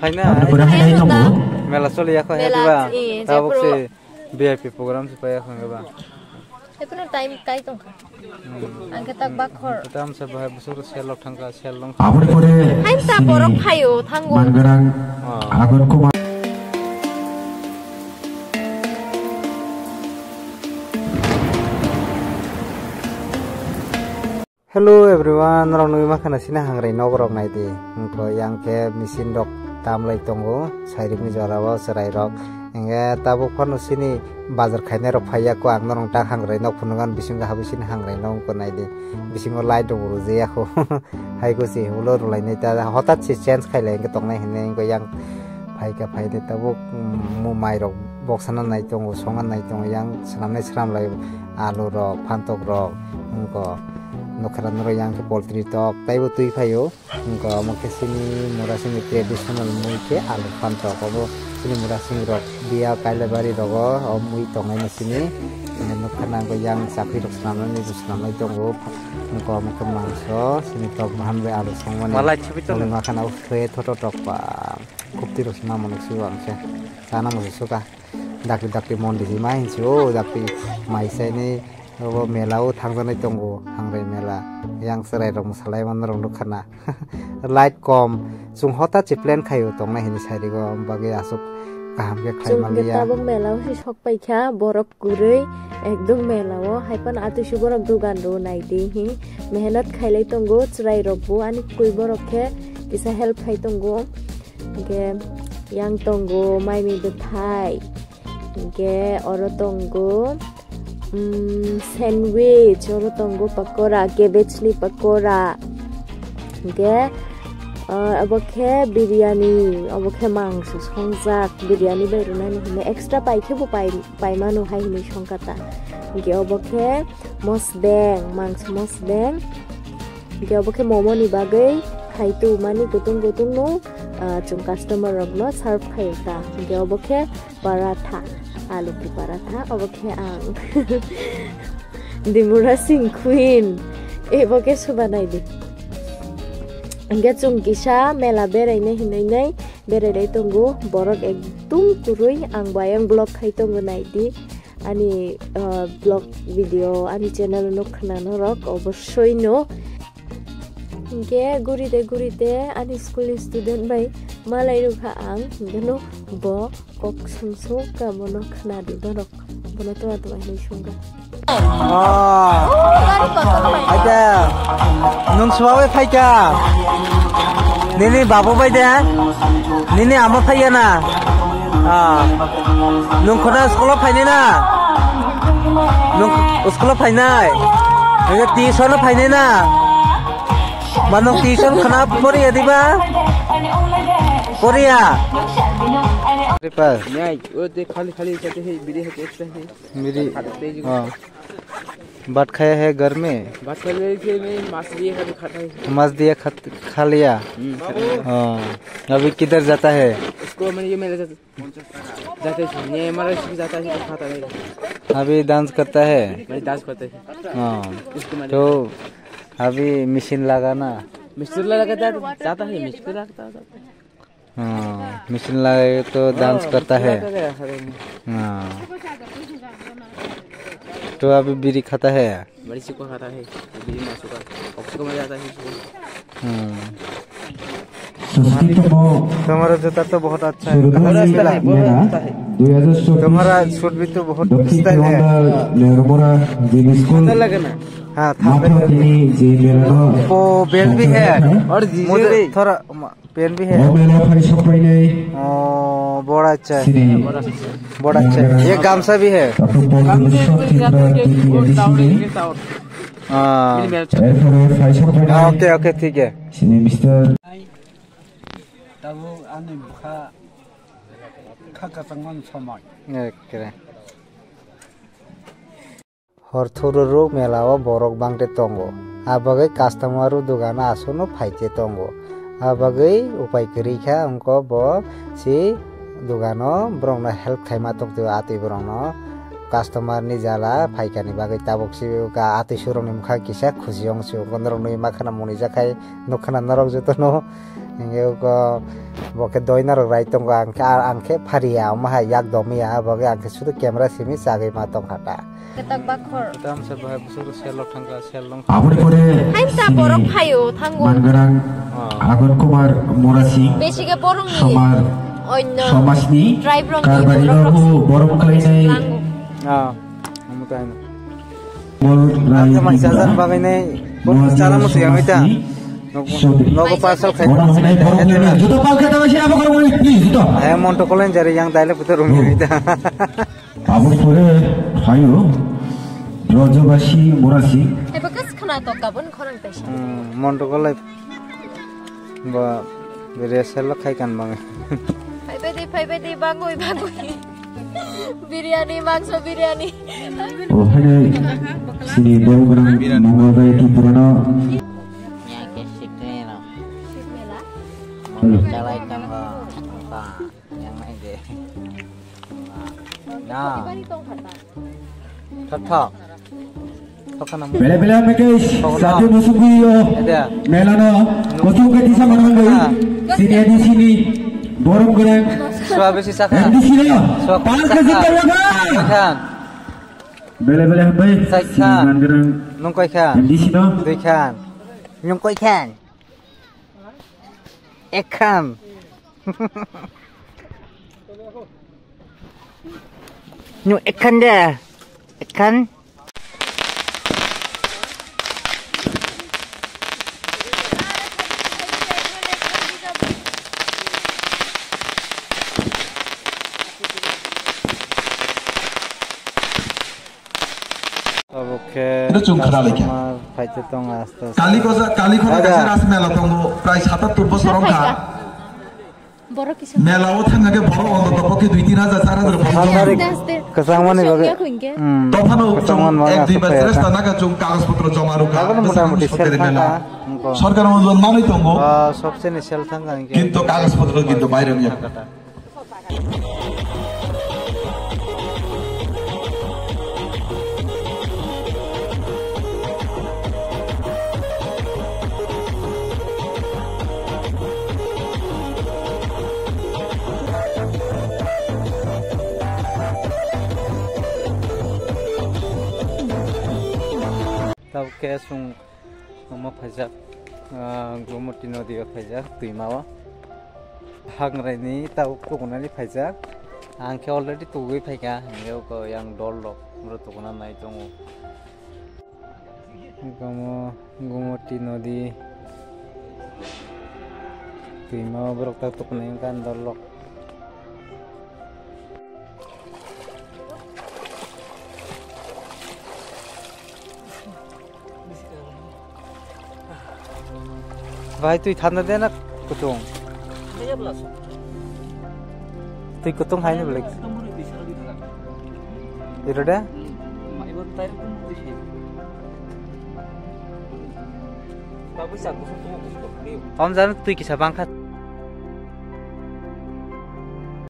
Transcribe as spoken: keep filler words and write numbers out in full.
Phaina. Ano kurang hai tamo? Mela choli ya kho hai Mela, diba? Eh, tabuk jepro. Se V I P program se paya kho ba. Jepro time kai tong kha. Hmm. Ang khe tak bak khor. Tam se bahai busur sel lok thang kha, sel long. Aboni pore Hai ta sini borok phaio thango. Mangarang. Oh. Agon Kumar. Hello everyone, norok nugwi mankha na sini hangrai nok rok naidi. Wngkha yang khe machine rok tamlai tongo, sairikni jora o chwrai rok. Hingkhe tabuk phano sini bazar khainai rok phaiya kho, ang norok ta hangrai nok phunukgo, bisingo habwi sini hangrai nok wngkha naidi. Bisingo light rok bo rwjaya kho. Hai khe se ulo rwlainai ta, hotat se change khailai hingkhe tongnai hinwi wngkha yang phaikha phaide tabuk, mm, mai rok boksana nai tongo, songna nai tongo, yang swnamnai swnamlai. Alu rok, phantok rok, wngkha nokha rok yang khe poultry tok, taibo twi phaio. Wngkha omo khe chini mura sini traditional mui khe alu phantok, obo chini mura sini rok biya Kailabari rogo o mui tongnai ni sini. Nokha nangkhe yang chakri rok swnamnani bo swnamnai tongo. Wngkha omo khe mangso, chini tok bahan bai alu songmani. Malai chibi tong. Makhana o thwe thoto tok ba. Khupti rok se ma manuk se ang se. Chana mo se suka. Dakti dakti mon di ma hinsi o dakti mai sai ni obo mela o thangjaknai tongo hangrai mela. Yang chwrai rok mwsalai mano rok nukha na. Light kom. Chwng hotat se plan khaio tongnai hinwi sai rigo bagwi aswk kaham khe khlai Chwng khe maliya. Tabuk mela o se sok paikha borok kwrwi ekdom mela o hai phano atwi se borok dugan rw nai di hi mehnat khailai tongo chwrai rok bo ani kwrwi borok khe kisa help khai tongo. Hingke yang tongo maimi bwthai, hingke oro tongo, mm, sandwich, oro tongo pakora, cabbage ni pakora, hingke, ah, obo khe biryani, obo khe mangso songjak, biryani bai rwnani hinwi extra pai khe bo pai, pai mano hai hinwi songkha ta. Hingke obo khe mosdeng, mangso mosdeng. Hingke obo khe momo ni bagwi khai tu mani kutung kutung no, ah, chwng customer rok no serve khai ta. Hingke obo khe paratha, alu ki paratha, obo khe ang Dimura sing queen, ebo khe suba nai di. Hingke chwng kisa mela berai nai hinwi nai berai nai tongo, borok ekdum kwrwi ang bo ayang vlog khai tongo nai di. Ani, ah, vlog video ani channel no khna norok obossoi no. Hingke guride guride ani school ni student bai malai rwkha ang, hingke no bo kok sungsuk ka bono khna di norok, bono tuma tuma hinwi sungkha. Ah. Acha, nwng swabai phaikha? Nini babu bai de? Nini ama phaiya na? Ah. Nwng khona school o phainai na? Nwng school o phainai? Nwng tuition o phainai na? Ma nwng tuition khana poriya diba? Poriya? Ripa. Nyai, o de khali khali kate he, biri he, ekta he. Biri. Khate he. Oh. भात खाया है घर में? भात खाने के लिए मांस दिए खाते खाता है। मांस दिया खा, खा लिया? हम्म, खाता है। हाँ। अभी किधर जाता है? उसको मैंने ये मेरे साथ जाते हैं, ये हमारा इसमें जाता है तो खाता है। अभी डांस करता है? मैं डांस करता है। हाँ। इसको मैंने तो अभी मशीन लगाना? मिस्त्री लगा जाता, जाता है, मिस्त्री लगता है। हाँ, मशीन लगा के तो डांस हाँ, करता है। करता है, हर एक में। हाँ। तो अभी बीड़ी खाता है? बड़ी सुख खाता है, बीड़ी मासुका, ऑफिस को मजा आता है इसको। हाँ। तुम्हारा जूता तो बहुत अच्छा है। कहाँ से मिला? तुम्हारा सूट भी तो बहुत स्टाइल है। अच्छा लगे ना? हाँ, था। वो बेल्ट भी है। और मुझे थोड़ा म-, पेन भी है। O, bora chai. Bora chai. Ye gamsa bhi hai. Ah. Ah, okay, okay, thik hai. Tabuk ani bwkha kha kwchangmani somoi. Ekre. Hor thururok mela o borok bangte tongo. A bagwi customer o dogano aswkno phaite tongo. A bagwi upai kwrwi kha wngkha bo si dogano borokno help khaima tongtwi atwi borokno Customer ni jala phaikani bagwi tabuk si ka atwi surok ni bwkha kisa khusi wng si, norok nui ma khana muni jakhai nuk khana norok jotono. Hingke uko bo khe doi norok rai tongo, ang khe, ang khe phariya, omo hai yak domiya, bo khe ang khe sudu camera simi chagwi ma tong kha ta. Ketok bakhor. Tam se bahai busur sel lok thangka, sel long. Aboni pore Hain ta sini borok phaio, thango. Mangarang Ah. Agon Kumar Morasing Besi khe borok ni somar onno somajni tribe rok ni karbari borok rok norbo borom khlainai. Lango. Ah, omo tai no. Mol Rai Ang khe mai Indra, chajan bagwi nai, Noadia chala musu yang ita. Somajni Nogo, Sodri. Nogo pasal khai. Borom hinai borom hinai. Juta pal khe tawai sini apa kalau boleh, please, juta. Eh, monto kolen jari yang dialect betul rumi ita. Aboni pore phaio Brajabasi Morasing. Eba kas khana to kabun khorang taisa. Hmm, monto kolai ba resel khai kan bang. Phaibai di, phaibai di, bangwi, bangwi. Biryani, mangso biryani. O hai sini bau berang Mongol Rai Tripura no. Ya ke sikne no. Hello. Chalai kan ba. Yang naik deh. Nah. Thok thok. Thok kana. Bele bele Mukesh, satu musuh yo. Ada. Melano, musuh ke disa mana ngai? Sini di sini. Borong goreng. Suabe si saka. M D C lo. Suak Pal ke saka. Juta ya, Bang? Kan. Bele bele hambai. Sai Si khan. Man goreng. Nungkoi khan. M D C lo. Dui khan. Nungkoi khan. Ekhan. Nyo ekhan de. Ekhan. Tabuk khe Ino chwng khna lai kha. Customer phaite tong aste aste. Kali kosa, Kali khona Ada. Kaisa ras mela tongo, prai satattur bosor wng kha. Borok kisa. Mela o thangna khe borok onto topo khe dui tin hajar, char hajar borok Kwchangmani joma. Kwchangmani bagwi. Kwchangmani bagwi. Hmm. Dophano chwng Kwchangmani bagwi ek dui aswk bai kaya sresta ta. Naga chwng kagoj potro joma rwkha. Tabuk mota moti sel thangkha. Sorkar onujak manwi tongo. Ah, sobse ni sel thangkha hinkhe. Kintu kagoj potro kintu baire wngya. Tabuk khe chwng Omo phaijak, ah, Gomoti nodi o phaijak, twima o. Hangrai ni tabuk tukunani phaijak. Ang khe already tugui phaikha, hingke uko yang dol rok, borok tukuna nai tongo. Omo Gomoti nodi. Twima o borok tak tukunai wngkha dol rok. Bhai, twi thanda de na kutung? Twi kutung hai ni belai. Iro de? Om jan twi kisa bangkha.